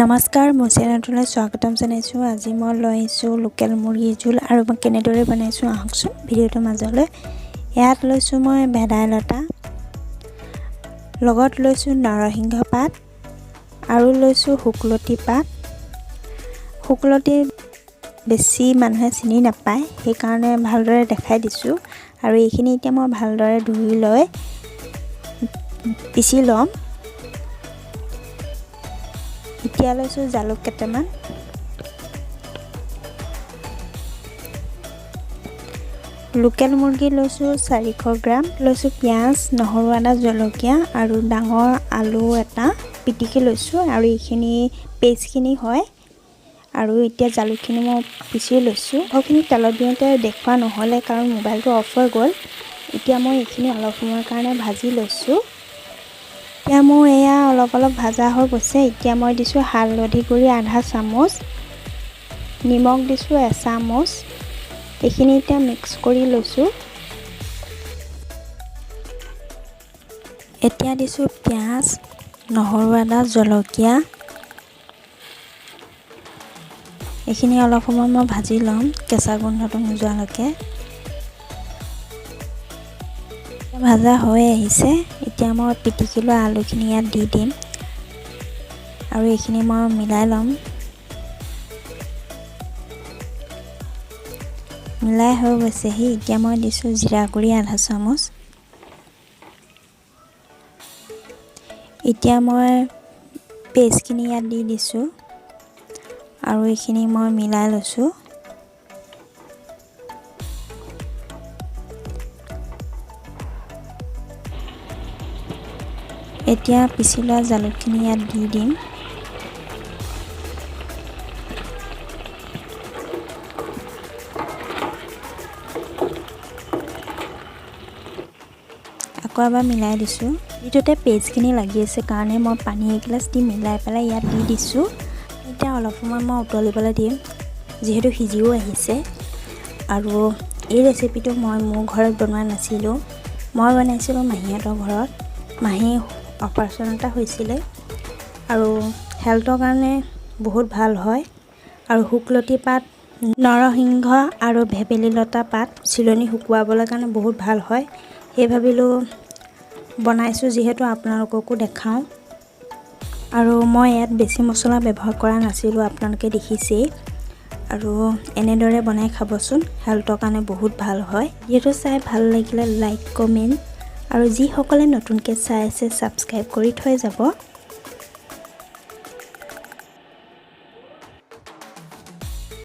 নমস্কাৰ, মোৰ চেনেলটোলৈ স্বাগতম জনাইছোঁ। আজি মই লৈ আহিছোঁ লোকেল মুৰ্গীৰ জোল আৰু মই কেনেদৰে বনাইছোঁ, আহকচোন ভিডিঅ'টোৰ মাজলৈ। ইয়াত লৈছোঁ মই ভেদাইলতা, লগত লৈছোঁ নৰসিংহ পাত আৰু লৈছোঁ শুকলতি পাত। শুকলতি বেছি মানুহে চিনি নাপায়, সেইকাৰণে ভালদৰে দেখাই দিছোঁ। আৰু এইখিনি এতিয়া মই ভালদৰে ধুই লৈ পিচি ল'ম। এতিয়া লৈছোঁ জালুক কেইটামান। লোকেল মুৰ্গী লৈছোঁ 400 গ্ৰাম। লৈছোঁ পিঁয়াজ, নহৰু, আদা, জলকীয়া আৰু ডাঙৰ আলু এটা পিটিকি লৈছোঁ। আৰু এইখিনি পেষ্টখিনি হয়। আৰু এতিয়া জালুকখিনি মই পিচি লৈছোঁ। মাংসখিনি তেলত দিওঁতে দেখুওৱা নহ'লে, কাৰণ মোবাইলটো অফ হৈ গ'ল। এতিয়া মই এইখিনি অলপ সময়ৰ কাৰণে ভাজি লৈছোঁ। এতিয়া মোৰ এয়া অলপ অলপ ভাজা হৈ গৈছে। এতিয়া মই দিছোঁ হালধি গুড়ি আধা চামুচ, নিমখ দিছোঁ এচামুচ। এইখিনি এতিয়া মিক্স কৰি লৈছোঁ। এতিয়া দিছোঁ পিঁয়াজ, নহৰু, আদা, জলকীয়া। এইখিনি অলপ সময় মই ভাজি ল'ম কেঁচা গোন্ধটো নোযোৱালৈকে। ভাজা হৈ আহিছে। এতিয়া মই পিটিকি লোৱা আলুখিনি ইয়াত দি দিম আৰু এইখিনি মই মিলাই ল'ম। মিলাই হৈ গৈছেহি। এতিয়া মই দিছোঁ জিৰা গুড়ি আধা চামুচ। এতিয়া মই পেষ্টখিনি ইয়াত দি দিছোঁ আৰু এইখিনি মই মিলাই লৈছোঁ। এতিয়া পিচি লোৱা জালুকখিনি ইয়াত দি দিম। আকৌ এবাৰ মিলাই দিছোঁ। যিটোতে পেষ্টখিনি লাগি আছে কাৰণে মই পানী এগিলাচ দি মিলাই পেলাই ইয়াত দি দিছোঁ। এতিয়া অলপ সময় মই উতলিবলৈ দিম, যিহেতু সিজিও আহিছে। আৰু এই ৰেচিপিটো মই মোৰ ঘৰত বনোৱা নাছিলোঁ, মই বনাইছিলোঁ মাহীহঁতৰ ঘৰত। মাহী অপাৰেশ্যন এটা হৈছিলে আৰু হেল্থৰ কাৰণে বহুত ভাল হয়। আৰু শুকলতি পাত, নৰসিংহ আৰু ভেবেলী লতা পাত চিলনি শুকুৱাবলৈ কাৰণে বহুত ভাল হয়। সেই ভাবিলোঁ বনাইছোঁ যিহেতু আপোনালোককো দেখাওঁ। আৰু মই ইয়াত বেছি মছলা ব্যৱহাৰ কৰা নাছিলোঁ, আপোনালোকে দেখিছেই। আৰু এনেদৰে বনাই খাবচোন, হেল্থৰ কাৰণে বহুত ভাল হয়। ভিডিঅ'টো চাই ভাল লাগিলে লাইক, কমেণ্ট আৰু যিসকলে নতুনকৈ চাই আছে, ছাবস্ক্ৰাইব কৰি থৈ যাব।